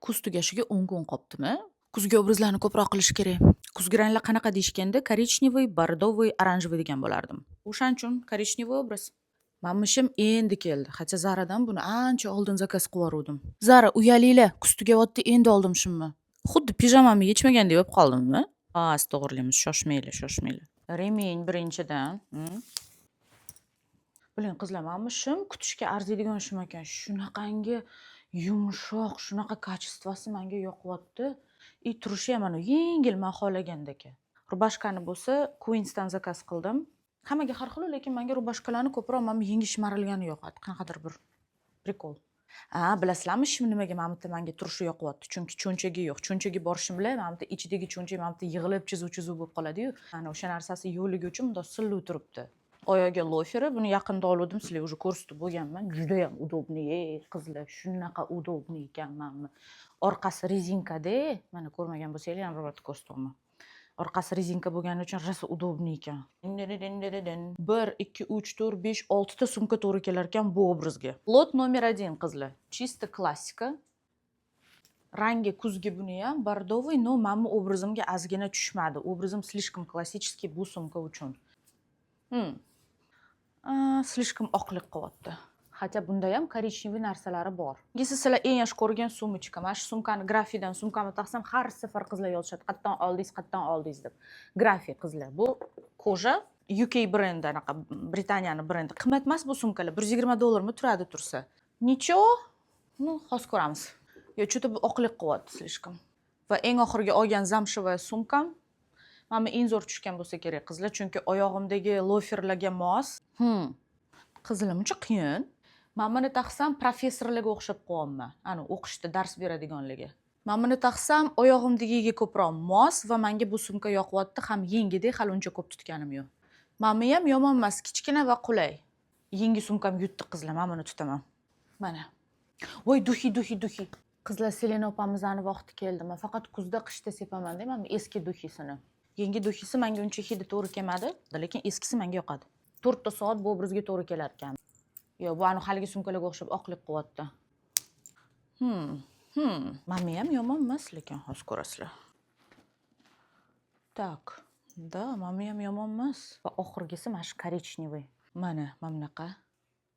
Kuz tugashiga 10 kun qolibdimi? Kuzgi obrazlarni ko'proq qilish kerak. Kuzgi ranglar qanaqa deyishganda, коричневый, бордовый, оранжевый degan bo'lardim. O'shaning uchun коричневый obraz. Mana shim endi keldi. Хотя Zaradan buni ancha oldin zakaz qilib. Zara, uyalinglar, kuz tugayapti, endi oldim shimni. Xuddi pijamamni yechmagandek bo'lib qoldimmi? Az to'g'rilaymiz, shoshmanglar, shoshmanglar. Ремень birinchidan. Блин, qizlar, mana bu shim kutishga arziydigan shim ekan. Shunaqangi yumshoq, shunaqa качество si menga yoqyapti. И turishi ham mana yengil, man xohlagandek. Рубашка ni bo'lsa Queensdan zakaz qildim. Hammaga har xil, lekin menga рубашка larni ko'proq mana bu yengi shimarilgani yoqadi. Qanaqadir bir прикол. A, bilasizlarmi, shim nimaga mana bu yerda menga turishi yoqyapti? Chunki cho'nchagi yo'q. Cho'nchagi bor shimlar mana bu yerda ichidagi cho'nchak mana bu yerda yig'ilib chizuv-chizuv bo'lib qoladi-yu. Ana o'sha narsasi yo'qligi uchun bundoq silliq turibdi. Oyog'iga лофер i, buni yaqinda oluvdim, sizlarga уже ko'rsatib bo'lganman. Judayam удобный, ey qizlar, shunaqa удобный ekan mana bu. Orqasi rezinkada, mana ko'rmagan bo'lsanglar, yana bir marta ko'rsatyapman. Orqasi rezinka bo'lgani uchun rosa удобный ekan. 1, 2, 3, 4, 5, 6 ta sumka to'g'ri kelar ekan bu obrazga. Лот номер 1, qizlar. Чисто klassika. Rangi kuzgi buni ham бордовый, но mana bu obrazimga ozgina tushmadi. Obrazim слишком классический bu sumka uchun. Слишком oqlik qilyapti. Хотя bunda ham коричневый narsalari bor. Keyingisi sizlar eng yaxshi ko'rgan сумочка. Mana shu sumkani Grafidan sumkamni taqsam, har safar qizlar yozishadi, qayerdan oldingiz, qayerdan oldingiz deb. Grafi, qizlar. Bu кожа, UK brendi, anaqa Britaniyani brendi. Qimmat emas bu sumkalar. 120 dollarmi turadi tursa. Ничего? Ну, hozir ko'ramiz. Yo, что-то bu oqlik qilyapti слишком. Va eng oxirgi olgan замшевая sumkam. Mana bu eng zo'r tushgan bo'lsa kerak, qizlar, chunki oyog'imdagi лофер larga mos. Qizlar, muncha qiyin. Mana buni taqsam, professorlarga o'xshab qolyapman. Ani o'qishda dars beradiganlarga. Mana buni taqsam, oyog'imdagiga ko'proq mos va menga bu sumka yoqyapti, ham yengidek, hali uncha ko'p tutganim yo'q. Mana bu ham yomon emas, kichkina va qulay. Yangi sumkam yutdi, qizlar, mana buni tutaman. Mana. Voy, духи, духи, духи. Qizlar, Selena opamizni vaqti keldi. Men faqat kuzda, qishda sepaman-da, mana bu eski духи sini. Yangi духи si menga uncha hidi to'g'ri kelmadi, lekin eskisi menga yoqadi. 4 ta soat bu obrazga to'g'ri kelar ekan. Yo'q, bu ani haligi sumkalarga o'xshab oqlik qilyapti. Mana bu ham yomon emas, lekin hozir ko'rasizlar. Так, да, mana bu ham yomon emas. Va oxirgisi mana shu коричневый. Mana, mana bunaqa.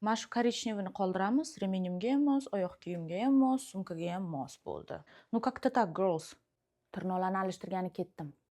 Mana shu коричневый ni qoldiramiz. Ремень imga ham mos, oyoq kiyimga ham mos, sumkaga ham mos bo'ldi. Ну, как-то так, girls. Tirnoqlarni alishtirgani ketdim.